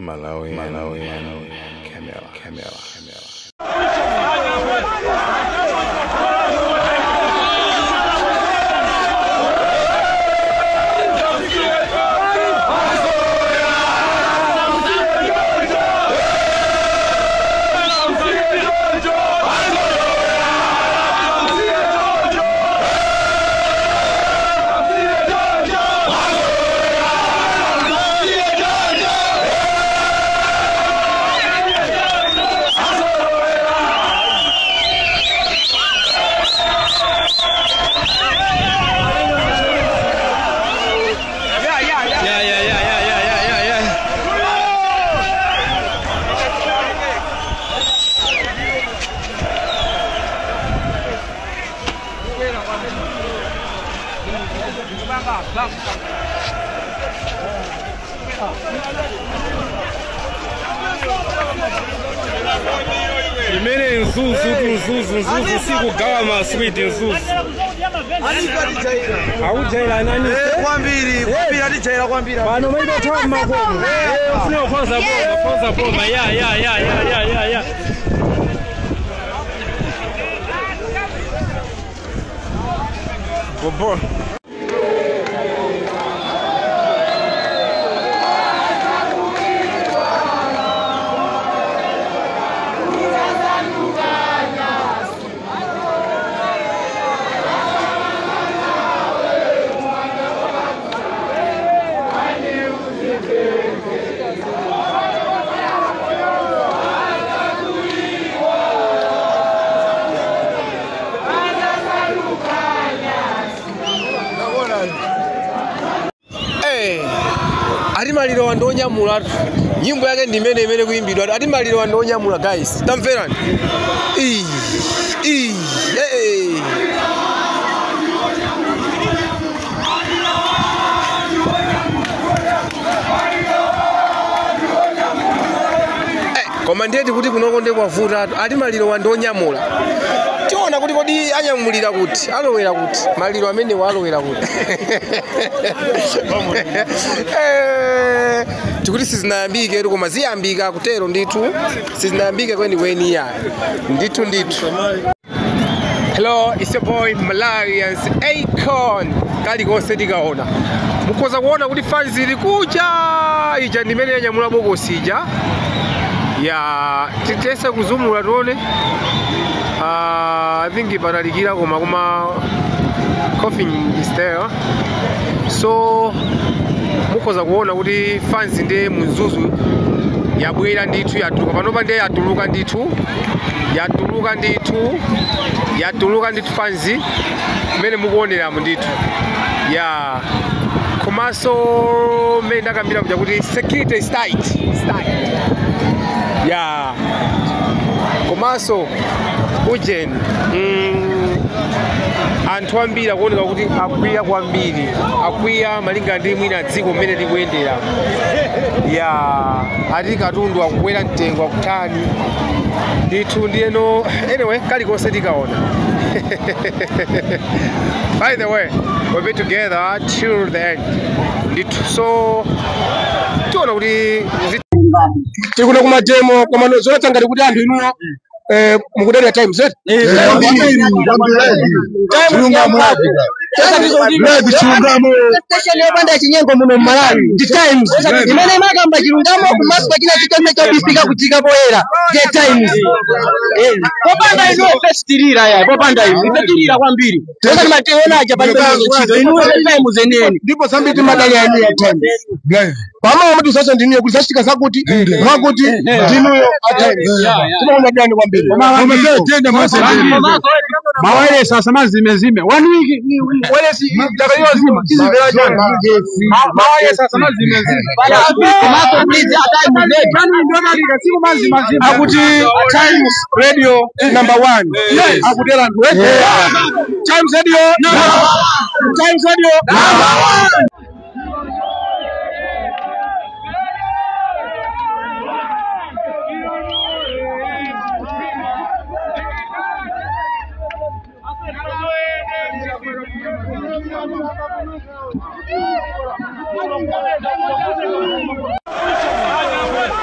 Malawi, Malawi, Camera, Camera, Camera. Imene nzuzu nzuzu nzuzu sikugawa maswiti nzuzu. Aujaila nani? Kwambiri, kwambiri atijaila kwambiri. Pano maida toa makomo. Ufuna kwanza boma, kwanza boma. Ya ya ya ya ya ya. Bobo. Ati maliro wandonyamula nyimbo yake ndimene imene kuimbidwa ati maliro wandonyamula guys tamverani koma ndiyeti kuti kunoko ndi kwavuta ati maliro wandonyamula tiona kuti kodi anyamulira kuti alowera kuti maliro amene walowera kuti tikuti sizinayambike koma ziyambika kutero ndithu sizinayambike kwenikweni ya ndithu ndithu. Hello, it's your boy Malarians Akon. Kalikonse tikaona mukhoza kuona kuti fans ili kucha ija ndimene yanyamula bokosi ija ya titese kuzumula tione. I think panalikira koma kuma coffin is there. So mukhoza kuona kuti fans ndi munzuzu yabwera ndithu yatuluka panopa ndiye yatuluka ndithu yatuluka ndithu yatuluka ndithu fans mmene mukuoneramo ndithu ya komanso mmene ndakambira kuja kuti security is tight ya komanso ujeni anthu ambiri akuoneka kuti akwiya kwambiri akwiya malinga ndi mwina dziko mmene likuyendera ya ati katundu akukwera mtengo akutani ndithu ndiyeno anyway kalikonse tikaona. By the way, we'll be together till the end ndithu so tiona kuti tikuno kumademo koma zonetsa ngati kuti anthu inuwo mukudalira Times eh? Station yopanda chinyengo muno Malawi ndi Times imene imakamba chilungamo kumaso china chitome chobisika kuchika poyera ndi Times. Popanda inuwo festirira ya popanda inu ifetirira kwambiri osati mateona aja palibe ntchito inuwo Times eneni ndipo zambiri timadalira inu ya Times pamwe muti sasa ndiniyo kuti zachitika zakuti mwakuti ndinuyo a Times timakunyadani kwambiri. Mawayilesi asamazimezime 1 week wireless dakika zima tizimvera chani mawayilesi asamazimezime akuti Times Radio number 1 akutera anthu Times Radio Times Radio number 1.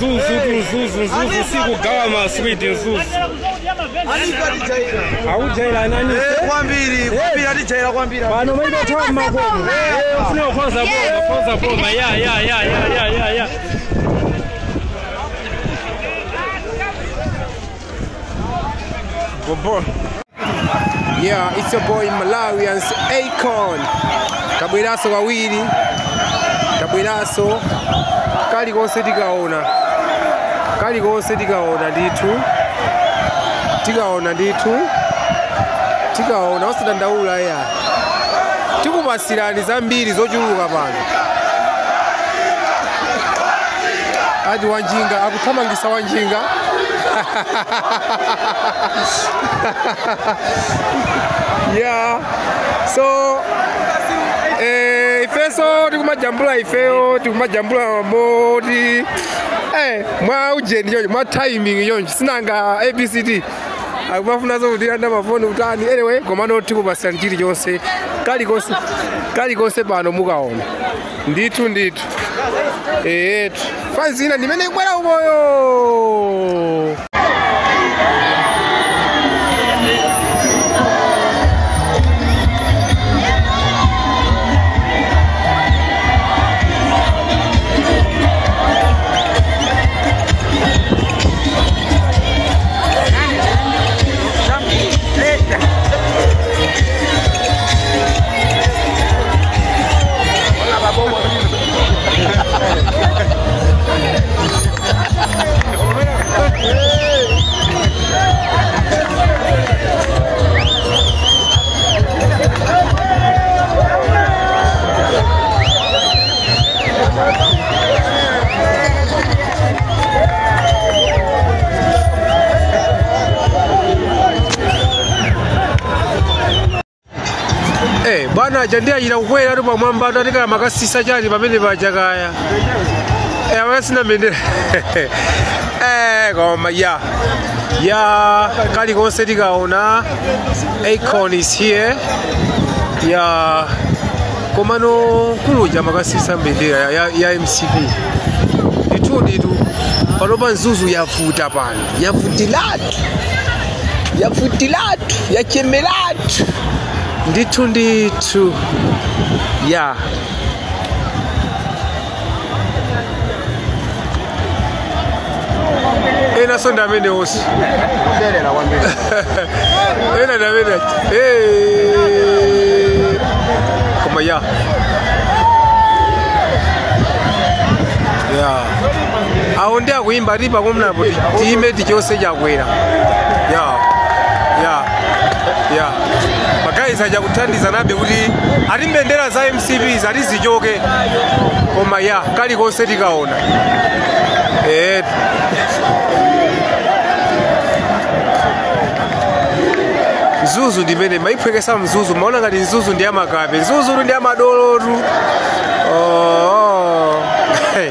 Mzuzu tu Mzuzu sikugawa maswiti Mzuzu. Aujaila nani? Kwambiri, kwambiri atijaila kwambiri. Pano maida toa makomo. Ufuna kwanza boma, kwanza boma. Ya ya ya ya ya ya. Bobo. Yeah, it's your boy Malawians Akon. Tabweraso wawiri. Tabweraso kali konse tikaona. Kali konse tikaona ndithu. Tikaona ndithu. Tikaona osadandaula ya. Tikupasirani zambiri zochuluka pano. Ati wanjinga akuthamangisa wanjinga. Yeah. So ifeso tikumajambula ifeo tikumajambula moti mwa ujeni yonje mwa timing yonje sinanga ABCD akufuna zo kutilanda mafoni utani anyway komano tikupasirani chilichonse kali konse pano mukaona ndithu ndithu fanzina ndimene ikwera umoyo. Bwana jandia ila ukwera tu pamwamba tatika makasisa chali pamene paja kaya. Awasina mendera. Koma ya. Ya kali konse tikaona Akon is here. Ya komano kuluja makasisa mbendera ya MCP. Nditu panopa Mzuzu yavuta pano. Yavutilatu. Yavutilatu, yachemelatu. Ndithu ndithu ya ena sonda amene onse ena ndamene koma ya ya awo ndi akuimba tipa komnapo tiime tichonse chakwera ya ya ya magayizi aja kuthandiza nabe kuti ati mbendera za MCP zati zichoke koma ya kalikonse tikaona Mzuzu ndimene maiphwekesa Mzuzu maona ngati Mzuzu ndi amakape Mzuzu ndi amadolotu oh. Hey.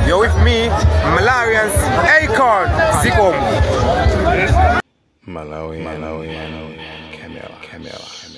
You're with me, Malawians Akon Zikomo. Malawi, Malawi, Camera, Camera.